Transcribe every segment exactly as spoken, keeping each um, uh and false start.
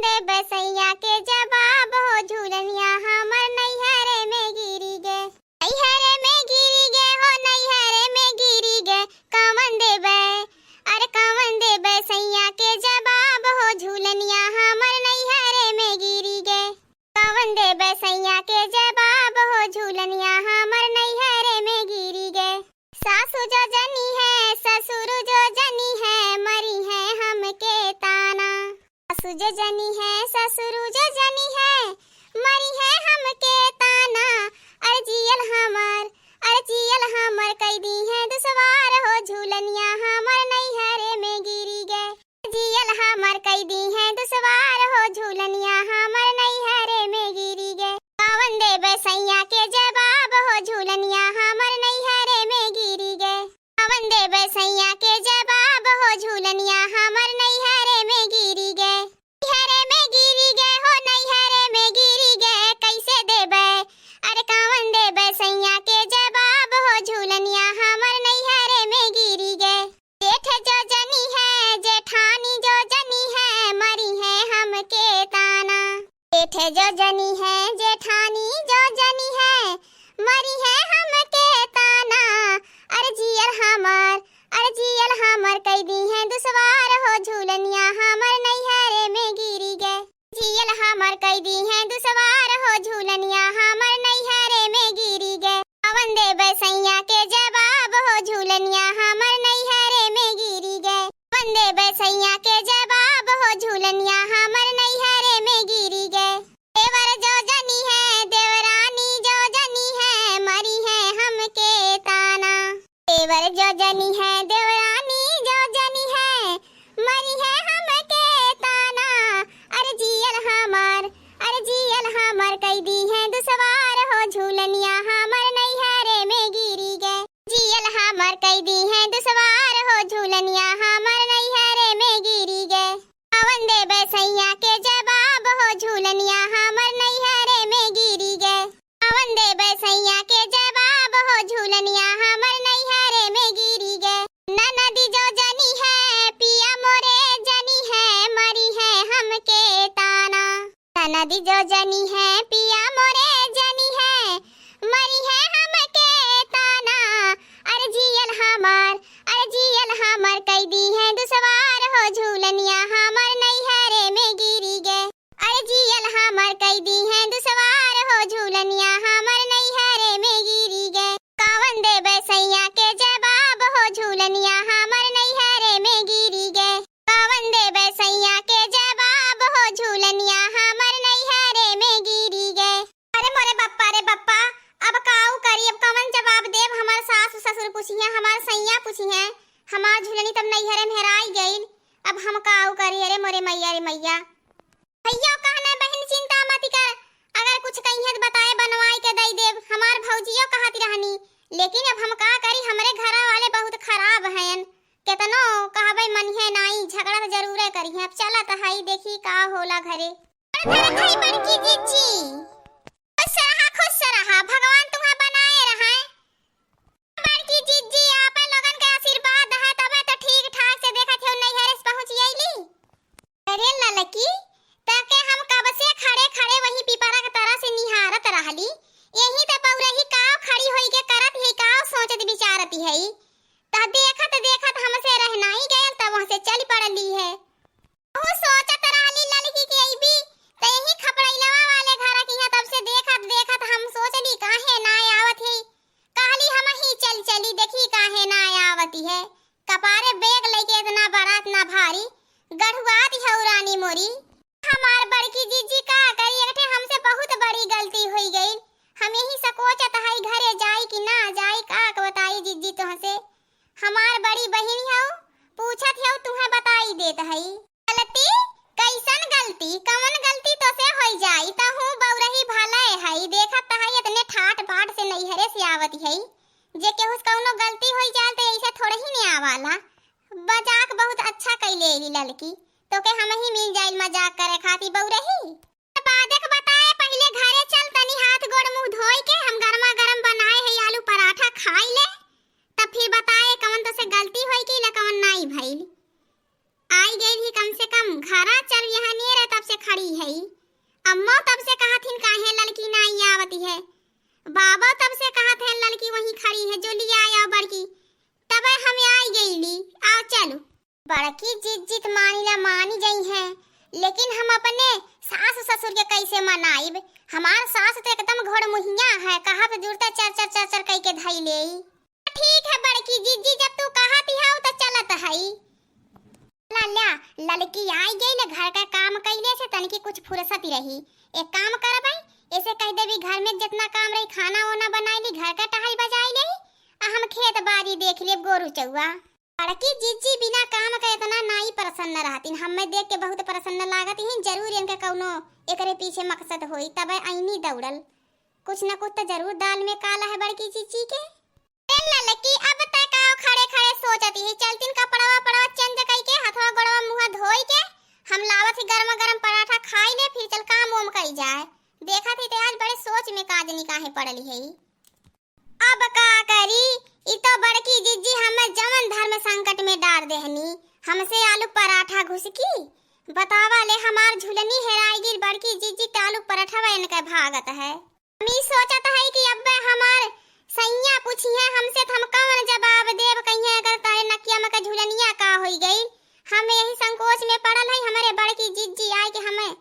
देबे सैया के जवाब हो, झूलनिया हमर नैहरे में गिरी गे। नैहरे में गिरी गे हो, नैहरे में गिरी गे, कवन देबे, अरे कवन देबे सैया के जवाब हो, झूलनिया हमर नैहरे में गिरी गे। कवन देबे सैया के जवाब हो, झूलनिया हमर नैहरे में गिरी गे। सासु जो जनी है, ससुर जो जनी है, मरी है हमके ताना। सासु जो जनी है, ससुर जो जनी है, मरी है हमके ताना। अरे जियल हमर, अरे जियल हमर कई दी है दुसवार हो, झूलनिया हमर नैहरे में गिरी गे। जियल हमर कई दी है दुसवार हो, झूलनिया हमर नैहरे में गिरी गे। कवन देबे सैया के जवाब हो, झूलनिया हमर नैहरे में गिरी गे। कवन देबे सैया के जवाब हो, झूलनिया हमर नैहरे में गिरी गे। नैहरे में गिरी गे हो, नैहरे में गिरी गे, कैसे देबे, अरे कवन देबे सैया के जवाब हो, झूलनिया हमर नैहरे में गिरी गे। जेठ जो जनी है, जेठानी जो जनी है, मरी है हमके ताना। जेठ जो जनी है, जेठानी जो जनी है, मरी है हमके ताना। अरे जियल हमर, अरे जियल हमर कई दी है दुसवार हो, झूलनिया हमर नैहरे में गिरी गे। जियल हमर कई दी है दुसवार हो, झूलनिया हमर नैहरे में गिरी गे। कवन देबे सैया के जवाब हो, झूलनिया हमर नैहरे में गिरी गे। कवन देबे सैया के जवाब हो, झूलनिया हमर नैहरे में गिरी गे। देवर जो जनी है, देवरानी जो जनी है, मरी है हमके ताना। देवर जो जनी है, देवरानी जो जनी है, मरी है हमके ताना। अरे जियल हमर, अरे जियल हमर कई दी है दुसवार हो, झूलनिया हमर नैहरे में गिरी गे। जियल हमर कई दी है दुसवार हो, झूलनिया हमर नैहरे में गिरी गे। कवन देबे सैया के जवाब हो, झूलनिया हमर नैहरे में गिरी गे। कवन देबे सैया के जवाब हो, झूलनिया हमर नैहरे में गिरी गे। ननदी जो जनी है, पिया मोरे जनी है, मरी है हमके ताना। ननदी जो जनी है, पिया मोरे जनी है, मरी है हमके ताना। अरे जियल हमर, अरे जियल हमर कई दी है दुसवार हो, झूलनिया हमर नैहरे में गिरी गे। अरे जियल हमर कई दी है दुसवार हो, झूलनिया हमर नैहरे में गिरी गे। कवन देबे सैया के जवाब हो, झूलनिया हमर नैहरे में गिरी गे। कवन देबे सैया के जवाब हो, झूलनिया हमर नैहरे में गिरी गे। अरे मोरे बप्पा रे बप्पा, अब काऊ करी, अब कवन जवाब देब? हमार सास ससुर पूछिहे, हमार सैया पूछिहे, हमार झुलनी तब नैहरे में हेराई गइल। अब हम काऊ करी? अरे मोरे मैया रे मैया। भैया कहने बहिन चिंता मत कर, अगर कुछ कहिहे त बताए बनवाई के दई देब। हमार भौजियो कहत रहनी, लेकिन अब हम का करी, हमरे घरा वाले बहुत खराब हयन। केतनो कहबे मनिहे नाई, झगड़ा त जरूरे करिहे। अब चलत हई, देखी का होला घरे। अरे धरत हई बड़की जिज्जी, खुश रहा, खुश रहा, भगवान तुम्हें बनाए रहे। बड़की जिज्जी, आपे लोगन के आशीर्वाद है, तबे तो ठीक ठाक से देखत हो नैहरे से पहुँच अइली। अरे ललकी, तके हम कब से खड़े खड़े वही पिपरा के तरह से निहारत रहली। यही त बउरही काव खड़ी होई के करत है, काव सोचत विचारत है। त देखत देखत हमसे रह नाई गयल, त वहाँ से चल पड़ली है। ऊ सोचत रहली ललकी के अइबी, त यही खपड़ैलवा वाले घर की है, तब से देखत देखत हम सोचली काहे ना आवत है। कहली हम ही चल चली, देखी काहे ना आवती है। कपारे बैग लेके इतना बड़ा, इतना भारी, गढ़ुआत हऊ रानी मोरी। हमार बड़की जीजी का करी, एक ठे हमसे बहुत बड़ी गलती होई गई। हम यही सकोचत हई घरे जाई कि ना जाई, का क बताई जीजी तोहसे। हमार बड़ी बहिन हऊ, पूछत हऊ, तुहे बताई देत हई। गलती? कैसन गलती? कवन गलती तोसे होई जाई? तहूँ बउरही भले हई, देखत त हई इतने ठाट बाट से नैहरे से आवत हई। जे केहू से कौनो गलती होई जाए त ऐसे थोड़े ही ने आवाला। मजाक बहुत अच्छा कैले अइली ललकी, तोके हम ही मिल जाइल मजाक करे खातिर बउरही। बादे के बताए, पहिले घरे चल, तनी हाथ गोड़ मुँह धोई के हम गरमा गरम बनाए है आलू पराठा खाई ले, तब फिर बताए कवन तोसे गलती होई कि ला कवन नाई भइल। आई गइल ही कम से कम घरा चल, यहाँ नियर है तब से खा खड़ी है। अम्मा तब से कहत हिन काहे ललकी नाई आवती है, बाबा तब से कहत हैं ललकी वहीं खड़ी है जो लिया आओ बड़की, तब हम आई गईली। आओ चलो। बड़की जिज्जी त मानी ला मानी जइहैं, लेकिन हम अपने सास ससुर के कैसे मनाइब? हमार सास त एकदम घोड़मुहिया है, कहब जुरते चर चर चर चर कइके धई लेई। ठीक है बड़की जिज्जी, जब तू कहत हऊ त चलत हई। ला ल्या, ललकी आई गई ले, घर का काम कइले से तनिकी कुछ फुर्सत रही। एक काम करबई, ऐसे कह देबी घर में जितना काम रही खाना ओना बनाई ली, घर का टहल बजाई लेई, आ हम खेत बारी देख लेब गोरू चउआ। बड़की जिज्जी बिना काम के इतना नाई प्रसन्न रहतिन, हमें देख के बहुत प्रसन्न लागत ही। जरूर इनके कौनो एकरे पीछे मकसद होई, तबे ऐनी दौड़ल। कुछ न कुछ तो जरूर दाल में काला है बड़की जिज्जी के। ए ललकी, अब तय का खड़े खड़े सोचत ही, चलतिन कपड़वा पड़वा change कई के, हथवा गोड़वा मुँह धोई के, हम लावत ही गरम गरम पराठा खाई ले, फिर चल काम ओम करी जाए। देखत ही ते आज बड़े सोच में काजनी काहे पड़ली है। अब का करी, ई तो बड़की जिज्जी हमें जवन धर्म संकट में डार देहनी, हमसे आलू पराठा घुसकी। बतावा ले, हमार झुलनी हेराई गिल, बड़की जिज्जी त आलू पराठवा इनके भागत है। हम ई सोचत है कि अब्बे हमार सैया पूछिहैं हमसे, त हम कवन जवाब देब, कहिहैं अगर तारे नकिया में के झुलनिया का होई गई। हम यही संकोच में पड़ल है, हमरे बड़की जिज्जी आए के हमें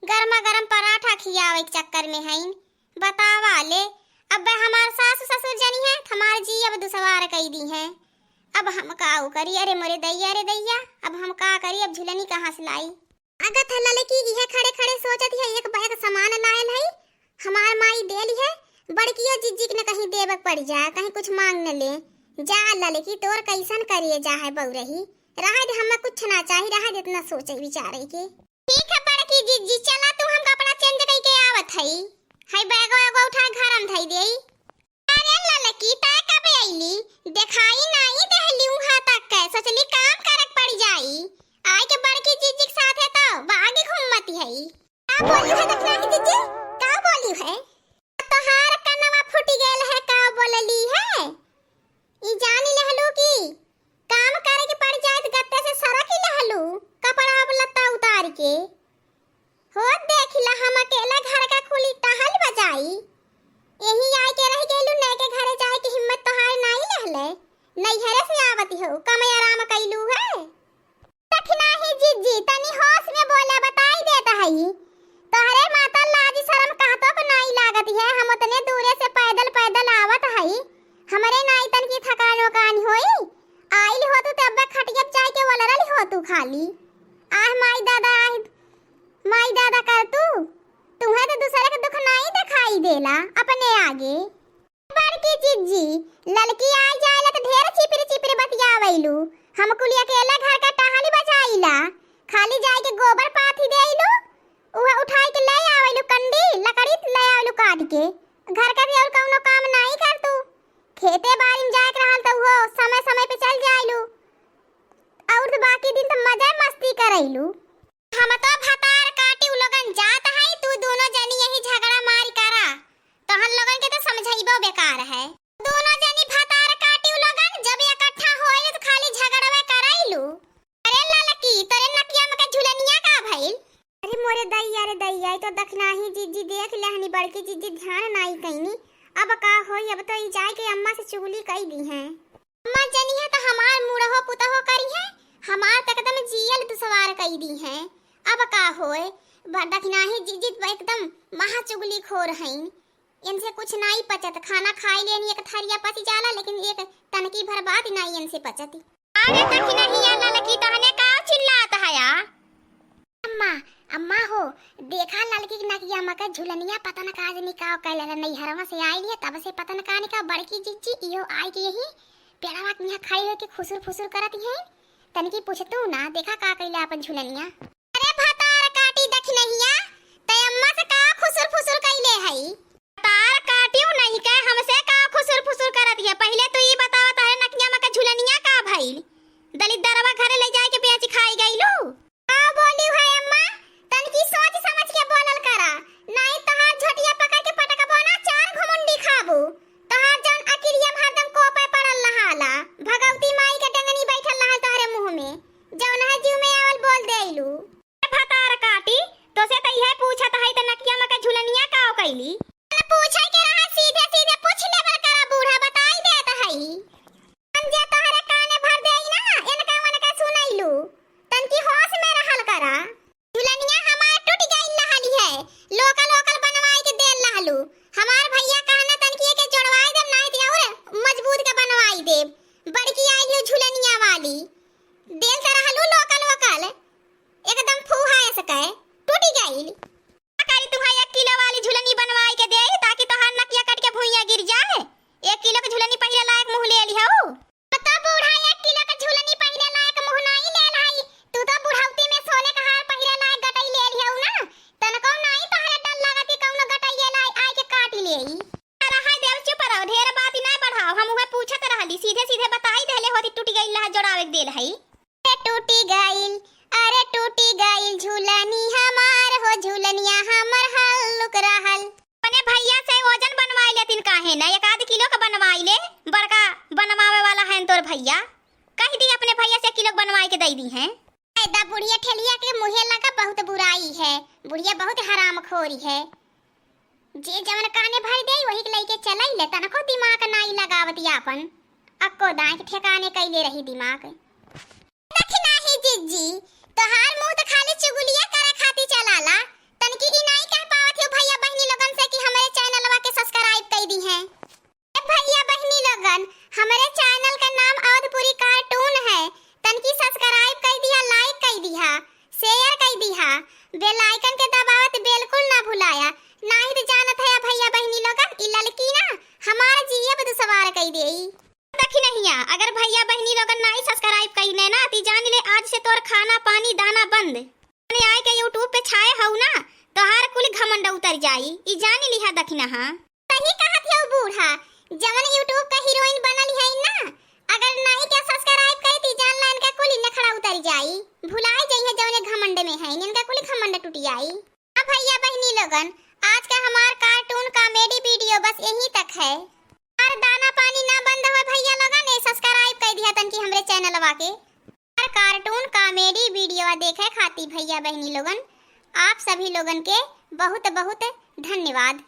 गरमा गरम पराठा खियावे के चक्कर में हईन। बतावा ले, अब हमार सास ससुर जनी है, हमार जी अब दुसवार कई दीहैं। अब हम काऊ करी, अरे मोरे दैया रे दैया, अब हम का करी, अब झुलनी कहाँ से लाई? अगत है ललकी, इहे खड़े खड़े सोचत है, एक बैग सामान लायल है, हमार माई देली है, बड़कियो जिज्जी के न कहीं देवे के पड़ जाए, कहीं कुछ मांग न ले। जा ललकी, तोर कैसन करिए जा है बउरही, रहे दे, हमें कुछ ना चाही, रहे दे इतना सोचे विचारे के। ठीक है बड़की जिज्जी, चला तू, हम कपड़ा change कई के आवत हई। हई बैगवा एगो उठा घर हम धई देई। अरे ललकी, तय कब अइली? देखाई नाई देहली उहाँ तक के। सोचली काम करक पड़ जाई। आए के बड़की जिज्जी के साथे तो बागी घूमती हई। का बोली है दखनाही जिज्जी? का बोली है? तोहार कनवा फूट गयल है, का बोलली है? ई जानी लेहलू कि काम करे के पड़ जाए त गत्ते से सरक ही लेहलू, कपड़ा लत्ता उतार के। हो देख ला, हम अकेला घर का कुली टहल बजाई, यही आए के रह गइलू, नए के घरे जाए के हिम्मत तोहार नाई लेहले। नैहरे से आवत हो, कम आराम कइलू है। दखनाही जिज्जी, तनी होश में बोला, बताई देत हई। तोहरे माता लाज शरम कहतो के नाई लागत है। हम उतने दूरे से पैदल पैदल आवत हई, हमरे नाई तनकी थकान वकान होई? आइल हो तू तब खटिया पे जाए के वलरल हो तू खाली। आह माई दादा, आह माई दादा कर तू। तुहे तो दूसरे के दुख नाई दिखाई देला अपने आगे। बड़की जिज्जी, ललकी आई जाए ला त ढेर चिपिर चिपिर बतियावैलू। हम कुली अकेला घर का टहली बजाइला, खाली जाए के गोबर पाथी देइलू, उहे उठाई के ले आवैलू, कंडी लकड़ी ले आवैलू काट के। घर का भी और कौनो काम नाई कर तू। खेते बारी में जाए के रहल त उहो समय समय पे चल जाइलू, और तो बाकी दिन तो मजे मस्ती करैलू। हम तो भतार काटी उ लोगन जात हई, तू दोनों जनी यही झगड़ा मारी करा, तोहन लोगन के तो समझइबो बेकार है। दोनों जनी भतार काटी उ लोगन जब इकट्ठा होइल तो खाली झगड़वे करैलू। अरे ललकी, तोरे नकिया में के झुलनिया का भइल? अरे मोरे दैया रे दैया, ई तो दखनाही जिज्जी देख लेहनी, बड़की जिज्जी ध्यान नाई कइनी। अब का होई, अब तो ई जाए के अम्मा से चुगली कई दीहैं। अम्मा जनिहैं त हमार मुड़हो पुतहो करिहैं, हमार त एकदम जियल दुसवार कई दीहैं। अब का होए, ब-, दखनाही जिज्जी त एकदम महा चुगली खोर हईन। इनसे कुछ नाई पचत, खाना खाई लेनी एक थरिया पच जाला, लेकिन एक तनकी भर बात नाई इनसे पचत। अरे दखनाही या ललकी, तहने का चिल्लात हया? अम्मा, अम्मा हो, देखा ललकी के नकिया में के झुलनिया पता न का जनी का कैले रहे, नैहरवा से आइल है, तब से पता न का निका बड़की जिज्जी इहो आई के यही पेड़वा के यहाँ खड़ी होके खुसुर फुसुर करत है। तनिकी पूछतू ना, देखा का कैले अपन झुलनिया। अरे भतार काटी दखनहिया, तै अम्मा से का खुसुर फुसुर कैले हई? भतार काटियो नहीं के हमसे का खुसुर फुसुर करत है। पहिले तू ई बतावा, तहरे नकिया में के झुलनिया का भइल? दलिद्दरवा घरे ले जाए के बेच खाई गइलू। का बोली है अम्मा? तनकी सोच समझ के बोलल करा, नाहीं तोहार झोटिया पकड़ के पटकबो ना, चार घुमुंडी खाबू। तोहार जौन अकिलिया में हरदम कोपे पड़ल रहाला, भगवती माई के डंगनी बैठल रहल तोहरे मुंह में, जौन है जीव में आवल बोल देइलू। का करी, तुहां एक किलो वाली झुलनी बनवाई के देई, ताकि तोहार नकिया कट के भुइयां गिर जाए। एक किलो के झुलनी पहिरे लायक मुँह ले लिहउ। तो बूढ़ा, एक किलो के झुलनी पहिरे लायक मुँह नाई ले लाई। तू तो बुढ़ौती में सोने का हार पहिरे लायक गटई ले लिहउ ना। तनको नाई तोहरे डर लागत कि कौनो गटइये लाई आइ के काटि लेई। रहा देव, चुप रहो, ढेर बात ही ना बढ़ाओ। हम उहे पूछत रहली, सीधे सीधे बताई देले होती, टूटि गइल रहा, जोड़ावे के देल हई। अरे टूटि गइल, अरे टूटि गइल झुलनी हमार हो, झुलनिया हमर हल्लुक रहल। अपने भइया से वजन बनवाइ लेतिन काहे ना, एक आध किलो का बनवाइ ले, बड़का बनवावे वाला है तोर भइया। कहि दी अपने भइया से किलो बनवाइ के दइ दिहैं। ए दा बुढ़िया ठेलिया के मुँहे लगा बहुत बुराई है, बुढ़िया बहुत हरामखोरी है। जे जवन काने भर देई वही के लइके चलइले, तनको दिमाग नाई लगावत आपन। अक्को दाँय के ठेकाने कइले रही दिमाग। दखिनही जिज्जी, तोहार मुँह त खाली चुगलिया करे खातिर चलाला। तनकी ई नाई कह पावत हो भइया बहिनी लोगन से कि हमरे चैनलवा के subscribe कइ दिहैं। ए भइया बहिनी लोगन, हमरे channel का नाम अवधपुरी cartoon है। तनकी subscribe कइ दिहा, like कइ दिहा, share कइ दिहा, bell icon के दबावत बिल्कुल ना भुलाया। नाहीं त जानत है भइया बहिनी लोगन, ई ललकी ना हमार जियब दुसवार कइ देई। दखिनहिया, अगर भइया बहिनी लोगन नाहीं subscribe कइने ना, ती जान ले आज से तोर खाना पानी दाना बंद। मने आइ के YouTube पे छाए हउ ना, तोहार कुल घमंड उतर जाई, ई जान लिहा दखिनहा। सही कहत हउ बूढ़ा, जवन YouTube का heroine बनल है ना, अगर नाहीं के subscribe करी ती जान ला इनका कुल नखड़ा उतर जाई, भुलाए जइहैं जवने घमंड में है, इनका कुल घमंड टूट जाई। अब भइया बहिनी लोगन, आज का हमार cartoon comedy video बस यहीं तक है। और दाना पानी ना बंद होए भइया लोगन, ए subscribe कइ दिहा तनकी हमरे चैनलवा के। और cartoon comedy video देखे खातिर भइया बहिनी लोगन, आप सभी लोगन के बहुत बहुत धन्यवाद।